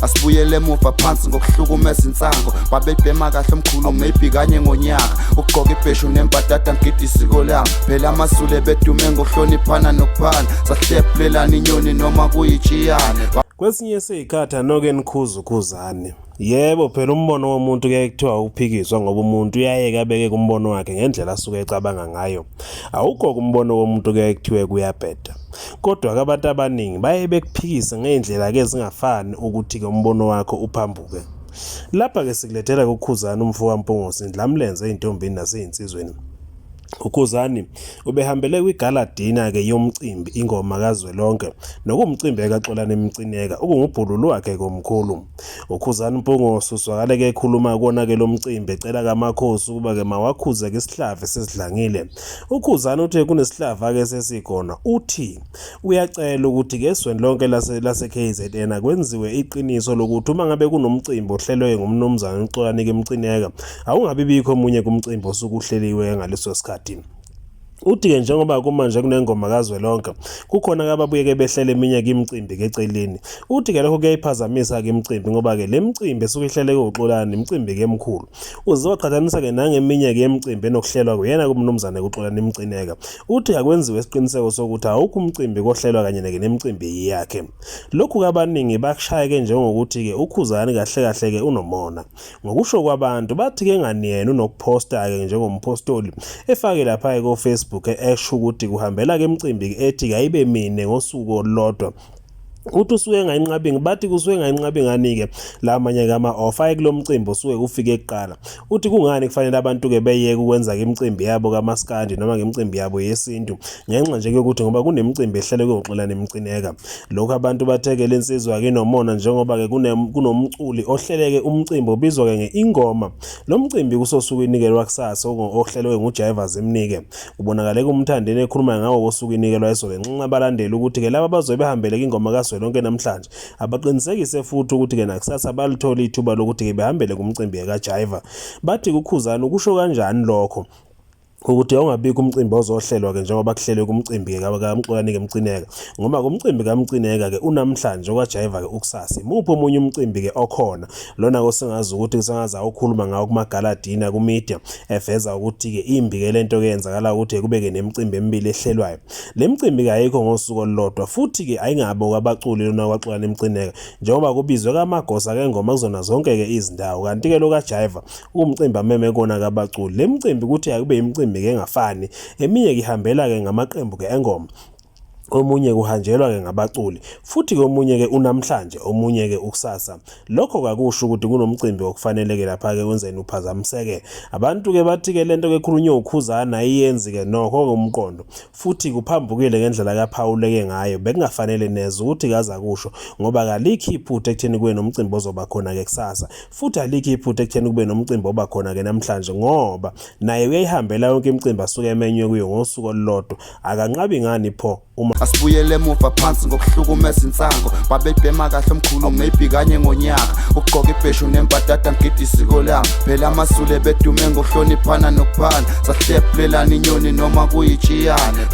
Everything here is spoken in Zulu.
Asibuyele emuva phansi ngokuhlukumeza insango. Babebhema kahle omkhulu maybe kanye ngonyaka. Ukugqoka ibheshu nembadada ngigida isiko lami. Phela amaZulu bedume ngokuhloniphana nokuphana. Sahlephulelana inyoni noma kuyitshiyane. Kwesinye sey'khathi anoke nikhuze uKhuzani. Yebo phela umbono womuntu kuyaye kuthiwa uphikiswa ngoba umuntu uyayeke abeke kumbono wakhe ngendlela asuke ecabanga ngayo. Awukho-ke umbono womuntu kuyaye kuthiwe kuyabheda. Kodwa-ke abantu abaningi baye bekuphikise ngey'ndlela-ke ezingafani ukuthi-ke umbono wakho uphambuke. Lapha-ke sikulethela kuKhuzani umfo kaMpungose indlamlenze ey'ntombini nasey'nsizweni. UKhuzani ubehambele kwi-gala dinner-ke yomcimbi Ingoma Kazwelonke nokuwumcimbi kaXolani Mcineka okungubhululu wakhe komkhulu. UKhuzani Mpungose uzwakale-ke ekhuluma kuwona-ke lo mcimbi ecela kaMakhosi ukuba-ke mawakhuze-ke isihlava esesidlangile. UKhuzani uthe kunesihlava-ke esesikhona. Uthi uyacela ukuthi-ke ezweni lonke lase-KZN akwenziwe iqiniso lokuthi uma ngabe kunomcimbi ohlelwe nguMnumzane uXolani-ke Mcineka awungabi bikho omunye kumcimbi osuke uhleliwe ngaleso sikhathi. Uthi-ke njengoba kumanje kunengoma kazwelonke kukhona ababuye-ke behlele eminye-ke imicimbi-ke eceleni. Uthi-ke lokho kuyayiphazamisa-ke imicimbi ngoba-ke le micimbi esuke ihleleke uXolani imicimbi-ke emikhulu. Uze waqhathanisa-ke nangeminye-ke yemicimbi enokuhlelwa kuyena kumnumzane kuXolani Mcineka. Uthi akwenziwe isiqiniseko sokuthi awukho umcimbi kohlelwa kanye-ke nemicimbi yakhe. Lokhu-ke abaningi bakushaye-ke njengokuthi-ke uKhuzani kahle kahle-ke unomona. Ngokusho kwabantu bathi-ke engani yena unokuphosta-ke njengomphostoli efake lapha-ke ko-Facebook esho ukuthi kuhambela-ke imicimbi ethi ayibe mine ngosuku olulodwa. Uthi usuke engayinqabi bathi kusuke engayinqabi ngani-ke la amanye-ke ama-off aye kulo mcimbi osuke kufike kuqala. Uthi kungani kufanele abantu-ke beyeke ukwenza-ke imicimbi yabo kamaskandi noma ngemicimbi yabo yesintu ngenxa nje yokuthi ngoba kunemicimbi ehlelwe kuyoxolana imcineka. Lokhu abantu bathe-ke le nsizwa-ke inomona njengoba-ke kunomculi ohleleke umcimbi obizwa-ke nge-Ingoma. Lo mcimbi kusosuku inikelwa kusasa ohlelwe nguJaiva Zimnike. Kubonakale kuMthandeni ekhuluma ngawo kosuku inikelwa izolo enxenxa abalandeli ukuthi-ke laba abazobe behambele ingoma kazwelonke namhlanje abaqinisekise futhi ukuthi-ke nakusasa balithole ithuba lokuthi-ke behambele kumcimbi kaJaiva. Bathi kuKhuzani ukusho kanjani lokho ukuthi awungabikho umcimbi ozohlelwa-ke njengoba kuhlelwe kumcimbi-ke kaMxolani-ke Mcineka ngoba kumcimbi kaMcineka-ke unamhlanje okaJaiva-ke ukusasa. Imuphi omunye umcimbi-ke okhona lona osingazi ukuthi kusengaze awukhuluma ngawo kumagala dinner ku-media eveza ukuthi-ke imbi-ke lento ke yenzakala ukuthi kube-ke nemicimbi emibili ehlelwayo. Le micimbi-ke ayikho ngosuku olulodwa futhi-ke ayingabo abaculi lona kwaXolani Mcineka njengoba kubizwe kamagosa kengoma kuzona zonke-ke izindawo kanti-ke lo kaJaiva umcimbi ameme kona kabaculi. Le micimbi kuthi akube imicimbi-ke engafani, eminye-ke ihambela-ke ngamaqembu-ke engoma. Omunye kuhanjelwa-ke ngabaculi futhi-ke omunye-ke unamhlanje omunye-ke ukusasa. Lokho kakusho ukuthi kunomcimbi okufanele-ke lapha-ke wenzeni uphazamiseke. Abantu-ke bathi-ke lento-ke ekhulunywe uKhuzani ayiyenzi-ke nokho-ke umqondo futhi kuphambukile ngendlela kaphawuleke ngayo. Bekungafanele neze ukuthi kaze akusho ngoba kalikho iphutha ekutheni kube nomcimbi ozoba khona-ke kusasa futhi alikho iphutha ekutheni kube nomcimbi oba khona-ke namhlanje ngoba naye uyayihambela yonke imicimbi asuke emenywe kuyo ngosuku olulodwa. Akanqabi ngani pho uma Asibuyele emuva phansi ngokuhlukumeza insango. Babebhema kahle omkhulu maybe kanye ngonyaka. Ukugqoka ibheshu nembadada ngigida isiko lami. Phela amaZulu bedume ngokuhloniphana nokuphana. Sahlephulelana inyoni noma kuyitshiyane.